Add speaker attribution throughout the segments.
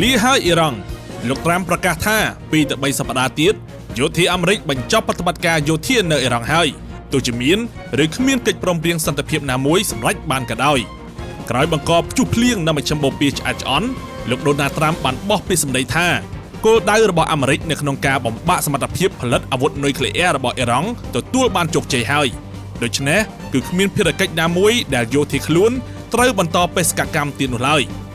Speaker 1: លាហើយអ៊ីរ៉ង់លោកត្រាំប្រកាសថា2ទៅ3សប្តាហ៍ទៀតយោធាអាមេរិកបញ្ចប់ប្រតិបត្តិការយោធានៅអ៊ីរ៉ង់ហើយទោះជាមានឬគ្មានកិច្ចព្រមព្រៀងសន្តិភាពណាមួយសម្រេចបានក៏ដោយក្រោយបង្កព្យុះភ្លៀងនៅមជ្ឈិមបូព៌ាឆ្អែតឆ្អន់លោកដូណាល់ត្រាំបានបោះពាក្យសម្ដីថាគោលដៅរបស់អាមេរិកនៅក្នុងការបំបាក់សមត្ថភាពផលិតអាវុធនុយក្លេអ៊ែររបស់អ៊ីរ៉ង់ទទួលបានជោគជ័យហើយដូច្នេះគឺគ្មានភារកិច្ចណាមួយដែលយោធាខ្លួនត្រូវបន្តបេសកកម្មទៀតនោះឡើយ។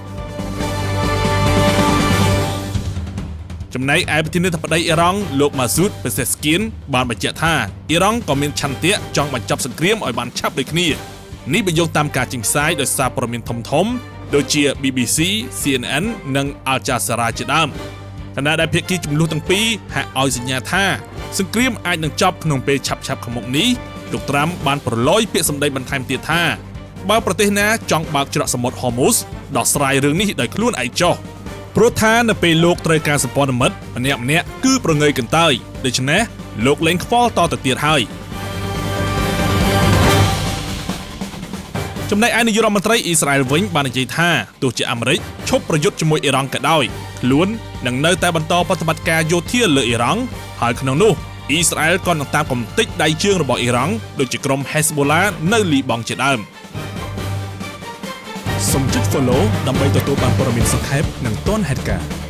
Speaker 1: ចំណែកឯប្រធានាធិបតីអ៊ីរ៉ង់លោកម៉ាស៊ូត ពេសេស្គៀនបានបញ្ជាក់ថាអ៊ីរ៉ង់ក៏មានឆន្ទៈចង់បញ្ចប់សង្គ្រាមឲ្យបានឆាប់ដូចគ្នានេះបើយោងតាមការចេញផ្សាយដោយសារព័ត៌មានធំៗដូចជា BBC, CNN និង Al Jazeera ជាដើមខណៈដែលភាគីចំនួនទាំងពីរហាក់ឲ្យសញ្ញាថាសង្គ្រាមអាចនឹងចប់ក្នុងពេលឆាប់ៗខាងមុខនេះលោកត្រាំបានប្រឡយពាក្យសម្ដីបន្ថែមទៀតថាបើប្រទេសណាចង់បើកច្រកសមុទ្រ Hormuz ដោះស្រាយរឿងនេះដោយខ្លួនឯងចុះព្រោះថានៅពេលលោកត្រូវការសម្ព័ន្ធមិត្តម្នាក់ម្នាក់គឺប្រងើយកន្តើយដូច្នេះលោកលែងខ្វល់តទៅទៀតហើយចំណែកឯនាយករដ្ឋមន្ត្រីអ៊ីស្រាអែលវិញបាននិយាយថាទោះជាអាមេរិកឈប់ប្រយុទ្ធជាមួយអ៊ីរ៉ង់ក៏ដោយខ្លួននឹងនៅតែបន្តប្រតិបត្តិការយោធាលើអ៊ីរ៉ង់ហើយក្នុងនោះអ៊ីស្រាអែលក៏នឹងតាមកំទេចដៃជើងរបស់អ៊ីរ៉ង់ដូចជាក្រុម Hezbollah នៅលីបង់ជាដើមសូមចុច Follow ដើម្បីទទួលបានព័ត៌មានសង្ខេបនិងទាន់ហេតុការណ៍។